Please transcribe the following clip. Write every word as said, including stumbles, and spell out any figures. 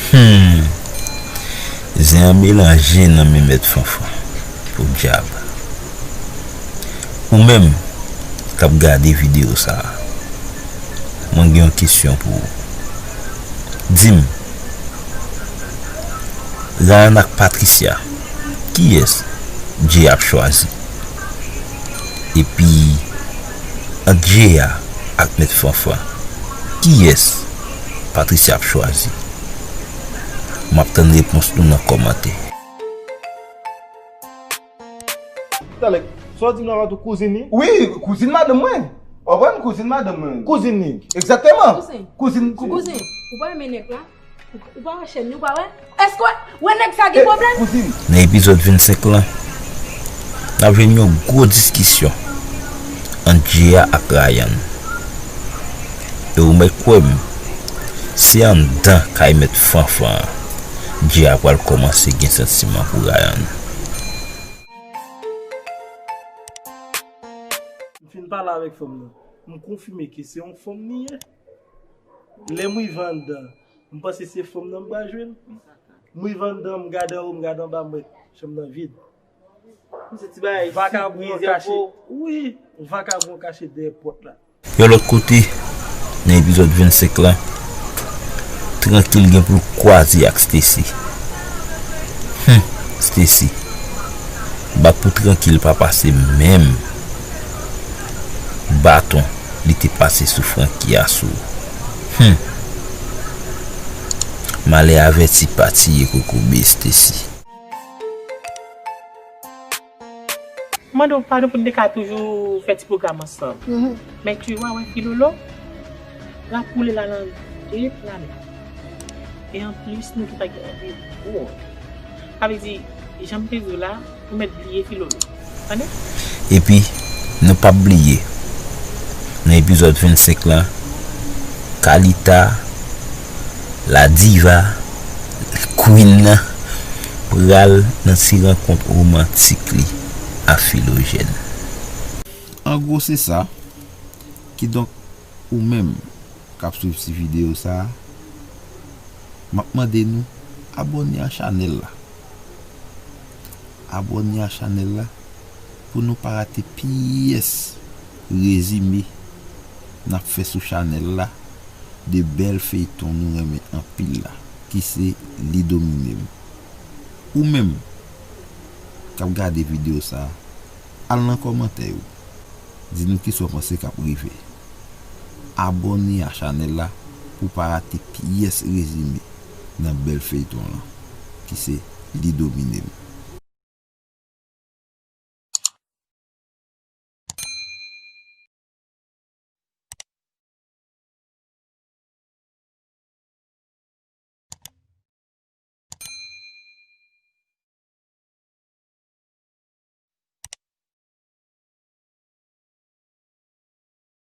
Hmm. Zen an melanje nan men mèt Fanfan. Podyab. Ou menm k ap gade videyo sa a, mwen gen yon kesyon pou ou. Di m, Ryan ak Patricia, kiyès Jay ap chwazi? Epi, ant Jay ak mèt Fanfan, kiyès Patricia ap chwazi? M ap tann repons nou nan kòmantè. Talè, sa w di m nan pa tou kouzin li? Wi, kouzin madanm mwen. W konprann? Kouzin madanm mwen. Kouzin li. Egzakteman. Kouzin. Kouzin. Kouzin, ou pa renmen nèg la? Ou pa wè chèn li, ou pa wè? Èske w wè nèg sa gen pwoblèm? Kouzin. Nan epizòd vennsenk lan, n ap jwenn yon gwo diskisyon ant Jay ak Ryan. E ou mèt kwè m, se anndan kay mèt Fanfan an Jay pral kòmanse gen santiman pou Ryan. M fin pale avèk fanm nan, m konfime ke se yon fanm li ye. Lè m rive anndan, m panse se fanm nan m pral jwenn. M rive anndan, m gade anwo, m gade anba, m wè chanm nan vid. M se ti bagay vakabon an kache. Wi, vakabon an kache dèyè pòt la. Yon lòt kote, nan epizòd vennsenk lan, Trankil gen pou l kwaze ak Stacy. Hum, Stacy. Bat pou Trankil pa pase menm baton li te pase sou Franky a sou ou. Hum. Malè avèti pa tiye kokobe, Stacy. Mande w padon pou n te ka toujou fè ti pwogram ansanm. Men tu vois, wè Filolo, l ap woule la nan de planèt. E anplis, nou tout ap gen anvi gwo. Sa vle di, jan m te di w la, ou mèt bliye Filolo. Tande? Epi, nou p ap bliye, nan epizòd vennsenk lan, Kalita, la diva, queen nan, pral nan ti rankont womantik li ak Filojèn. An gwo, se sa. Kidonk, ou menm k ap swiv ti videyo sa a, m ap mande nou abòne a chanèl la. Abòne a chanèl la pou nou pa rate pyès rezime n ap fè sou chanèl la de bèl feyton nou renmen anpil la, ki se Li Domine M. Ou menm k ap gade videyo sa a, al nan kòmantè yo, di nou kisa w panse k ap rive. Abòne a chanèl la pou w pa rate pyès rezime nan bèl feyton lan, ki se Li Domine M.